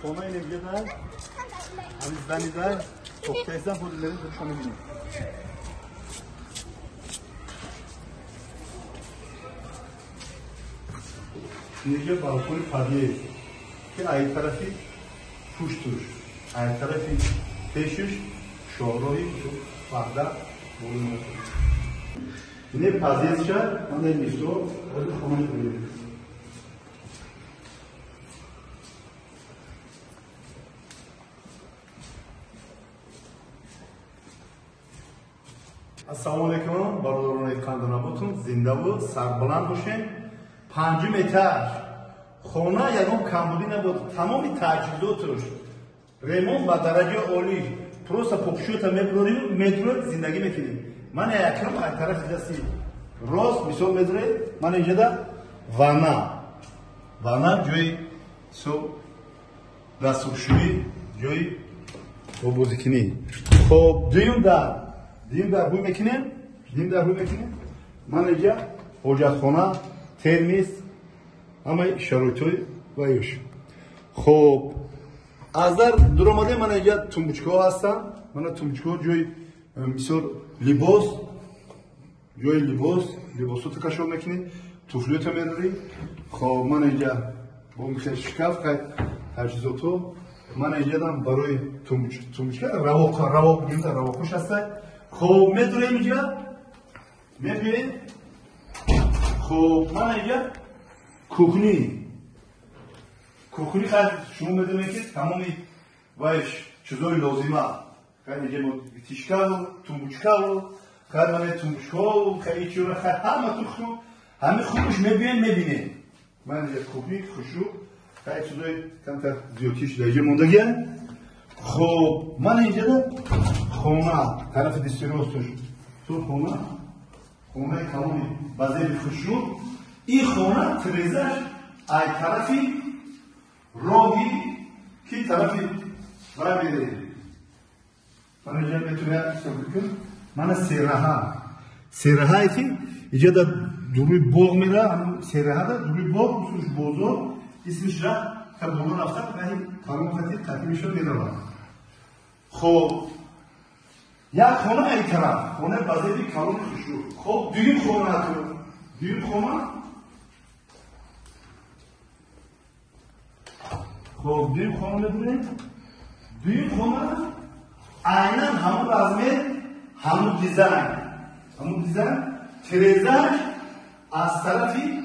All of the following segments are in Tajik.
Хона инҷа ҳамин занида сохтаистан худ мерем худшон мебинем. Инҷа балкони подъезд ки ай тарафи пуштуш, ай тарафи пешиш шоҳроҳи Ваҳдат боло меояд. Ине подъездша ман дар лифто ҳозир хона мебинем. Ассалому алайкум, бародарони қандонаботун, зиндаву сарбаланд бошед. Панҷум этаж. Хона ягон камбудӣ набуд, тамоми таҷҳизоташ ремонт ба дараҷаи олӣ. Просто покшӯта мебурорим, метро зиндагӣ мекунем. Ман якам ай тарафи дасти рост мисол медоред, ман инҷода ванна. Ванна ҷои со дастшӯӣ, ҷои обозикунӣ. Хоб, дуюм дар ҳуй мекунем, Ман инҷа ҳоҷатхона, термис, ҳамаи шароитҳои ваюш. Хоб, аз дар дуромадем, ман инҷа тумбучкаҳо ҳастанд. Мана тумбучкаҳо ҷои мисол либос, ҷои либос, либосото кашол мекунӣ, туфлиёто мерарӣ. Хоб, ман инҷа бо михел шкаф, таҷҳизото. Ман инҷадам барои тумбучка равоқ, равоқуш ҳастад. Хоб, медурем инҷа, мебинем. Хоб, ман инҷа кухни. Кухни хай шумо медонед ки тамоми вайш чизои лозима. Хай инҷа мо тишкаву, тумбучкаву, хай мана тумбучкаву, хай ичура, хай ҳама тухту, ҳами хубш мебинем, мебинем. Ман инҷа кухни хушу, хай чизои камтар зиёдтиш дар инҷа мондагия. Хоб, ман инҷада хона, тарафи дасти росташ ту хона, хонаи калони ба зери хушу. Ин хона тирезаш ай тарафи роҳи ки тарафи вай мерем. Ман инҷа метавонам ҳисоб кунам. Мана сераҳа. Сераҳае ки инҷа дар дуруи боғ мера, ҳамун сераҳада дуруи боғ, исмиш бозор, исмиш ра та боло рафта, раҳи калон хати қатъи мешавад меравад. Хоб, як хона ай тараф, хона ба зери калони хушу. Хоб, дуюм хона ту, дуюм хона. Хоб, дуюм хона мебинем. Дуюм хона айнан ҳамун размер, ҳамун дизайн. Ҳамун дизайн, тирезаш аз тарафи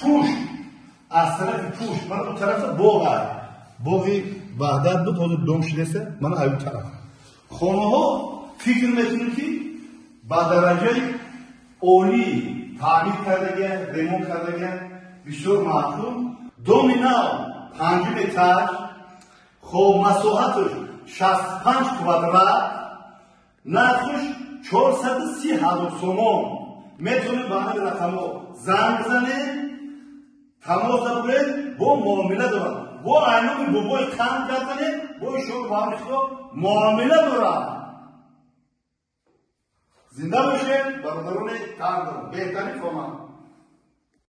пушт, аз тарафи пушт. Мана у тарафа боғ ай. Боғи Ваҳдат буд, ҳозир дом шудеса, мана ай у тараф. Хонаҳо фикр мекунем ки ба дараҷаи олӣ таъмир кардагия, ремонт кардагия, бисёр маъқул. Доми нав панҷум этаж, хоб, масоҳаташ 65 квадрат, нархаш 430 ҳазор сомон. Метавонед ба ҳамин рақамҳо занг бизанед, тамос набуред, бо муомила дорад. Бо айноми бобои қанд карданед, бо ишор ба ҳамин худо муомила дорад. Зинда бошед, бародарони қанд, беҳтарин хона.